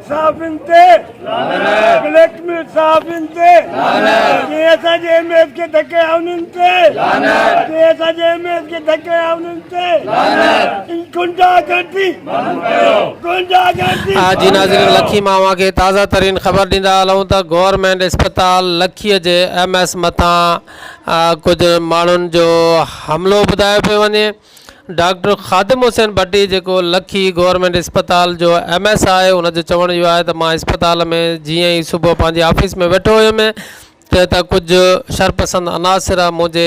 صحافين تي لعنت، بليڪ ميل صحافين تي لعنت، جنهن اسان جي ايم ايس کي ڌڪ هنيا انهن تي لعنت، جنهن اسان جي ايم ايس کي ڌڪ هنيا انهن تي لعنت، غنڊا گردي بند ڪيو، غنڊا گردي. جي ناظرين لکي مان اوهان کي تازه ترين خبر ڏيندا هلون ته گورنمينٽ اسپتال لکي جي ايم ايس مٿان ڪجهه ماڻهن جو حملو ٻڌايو پيو وڃي. ڊاڪٽر خادم حسين ڀٽي جيڪو لکي گورنمينٽ اسپتال جو ايم ايس آهي ان جو چوڻ اهو آهي ته مان اسپتال ۾ جيئن ئي صبح پنهنجي آفيس ۾ ويٺو هيم ته ڪجهه شرپسند عناصر منهنجي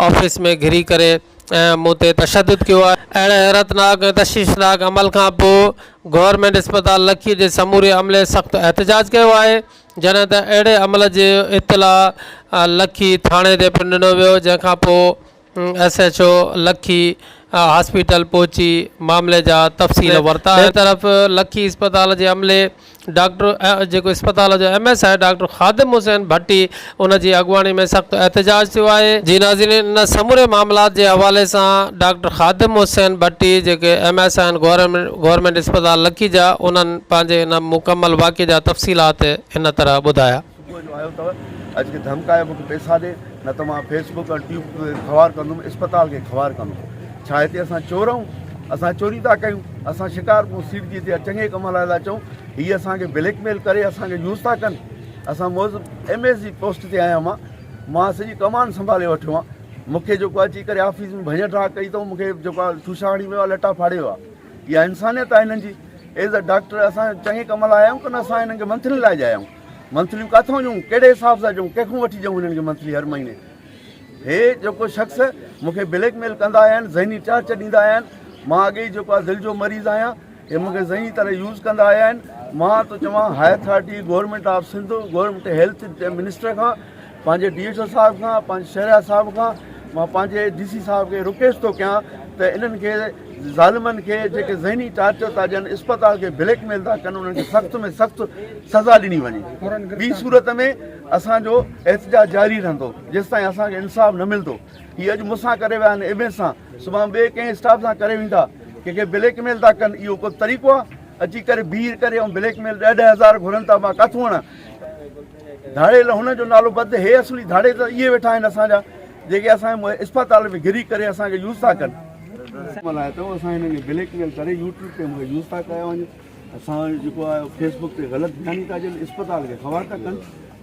آفيس ۾ گهري ڪري ۽ مون تي تشدد ڪيو آهي. اهڙي حيرتناڪ ۽ تشويشناڪ عمل کان پوء گورنمينٽ اسپتال لکي جي سموري عملي سخت احتجاج ڪيو آهي جڏهن ته اهڙي عمل جو اطلاع لکي ٿاڻي تي پڻ ڏنو ويو جنهن کان پوء S H O Lakki hospital پهچي معاملي جا تفصيل ورتا. ٻئي طرف لکي اسپتال جي عملي ڊاڪٽر جيڪو اسپتال جو ايم ايس آهي ڊاڪٽر خادم حسين ڀٽي ان جي اڳواڻي ۾ سخت احتجاج ٿيو آهي. جي ناظرين ان سموري معاملات جي حوالي سان ڊاڪٽر خادم حسين ڀٽي جيڪي ايم ايس آهن گورنمينٽ اسپتال لکي جا انهن پنهنجي ان مڪمل واقعي جا تفصيلات هن طرح ٻڌايا. صبح جو آيو اٿو اڄ کي ڌمڪايو مونکي پئسا ڏي نه ته مان فيس بڪ ۽ ٽيوب تي خوار ڪندم اسپتال کي خوار ڪندم ڇا هتي اسان چور آهيون اسان چوري ٿا ڪيون اسان شڪارپور سيٽ جي هتي چڱي ڪم لاء ٿا چئون هي اسان کي بليڪ ميل ڪري اسان کي يوز ٿا ڪن اسان موز ايم ايس جي پوسٽ تي آهيان مان مان سڄي ڪمان سنڀالي وٺيو آهيان مونکي جيڪو اچي ڪري آفيس ۾ ڀڃ ڊاهه ڪئي اٿئون مونکي جيڪو آهي شوشا هڻي ويو آهي لٽا ڦاڙي ويو آهي اها انسانيت آهي هنن جي ايز اي ڊاڪٽر اسان چڱي ڪم لاء آيا آهيون ڪن اسان هنن کي منٿلي لاء آيا آهيون منٿليون ڪاٿئون ڏيون، ڪهڙي حساب سان ڏيون، ڪنهن کان وٺي ڏيون هنن کي منٿلي هر مهيني. هي جيڪو شخص مون کي بليڪ ميل ڪندا آيا آهن، ذهني ٽارچر ڏيندا آيا آهن، مان اڳي ئي جيڪو آهي دل جو مريض آهيان، هي مون کي ذهني طرح يوز ڪندا آيا آهن. مان ٿو چوان high authority government of Sindh, government health minister کان، پنهنجي ڊي ايڇ او صاحب کان، پنهنجي شهريار صاحب کان، مان پنهنجي ڊي سي صاحب کي رڪويسٽ ٿو ڪيان ته انهن کي ظالمن کي جيڪي ذهني ٽارچر ٿا ڏين، اسپتال کي بليڪ ميل ٿا ڪن، انهن کي سخت ۾ سخت سزا ڏني وڃي. ٻي صورت ۾ اسان جو احتجاج جاري رهندو جيستائين اسان کي انصاف نه ملندو. هي اڄ مون سان ڪري ويا آهن ايم ايس سان، سڀاڻ ٻئي ڪنهن اسٽاف سان ڪري ويندا، ڪنهن کي بليڪ ميل ٿا ڪن، اهو ڪو طريقو آهي؟ اچي ڪري بيهي ڪري ۽ بليڪ ميل ڏهه ڏهه هزار گهرن ٿا، مان ڪاٿون آڻان؟ ڌاڙيل هن جو نالو بد هي اصلي ڌاڙيل ته اهي ويٺا آهن اسان جا جيڪي اسان جي اسپتال ۾ گهري ڪري اسان کي يوز ٿا ڪن. ملهائي اٿئون اسان هنن کي بليڪ ميل ڪري يوٽيوب تي مونکي يوز ٿا ڪيا وڃن اسان جيڪو آهي فيس بڪ تي غلط بياني ٿا ڏين اسپتال کي خوار ٿا ڪن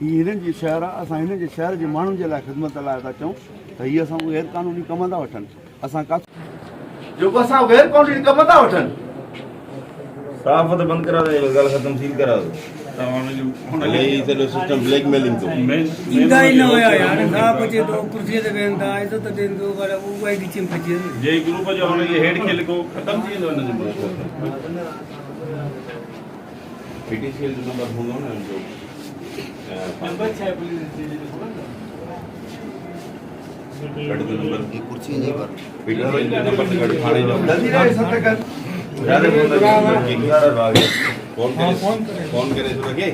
هي هنن جي شهر آهي اسان هنن جي شهر جي ماڻهن جي لاء خدمت لاء ٿا چئون ته هي اسان غير قانوني ڪم ٿا وٺن اسان ڪا جيڪو اسان غير قانوني ڪم ٿا وٺن. صحافت بند ڪرا دو ڳالهه ختم سيل ڪرا دو هلي هي سڄو سسٽم بليڪ ميلنگ ٿو. ايندا ئي نه هيا يار صاحب اچي ٿو ڪرسي تي ويهن ٿا عزت ڏين ٿو پر اها ئي ڳچي ۾ پئجي ويندو. جي گروپ جو هن جي هيڊ کي لکو ختم ٿي ويندو هن جو مسئلو. پي ٽي سي ايل جو نمبر هوندو نه هن جو. نمبر ڇا آهي پوليس اسٽيشن جو خبر اٿو. ڪڍ ته نمبر پي ٽي سي ايل جو نمبر ته ڪڍ ٿاڻي جو جلدي ڏي ست ڪر. فون ڪري فون ڪري هن کي.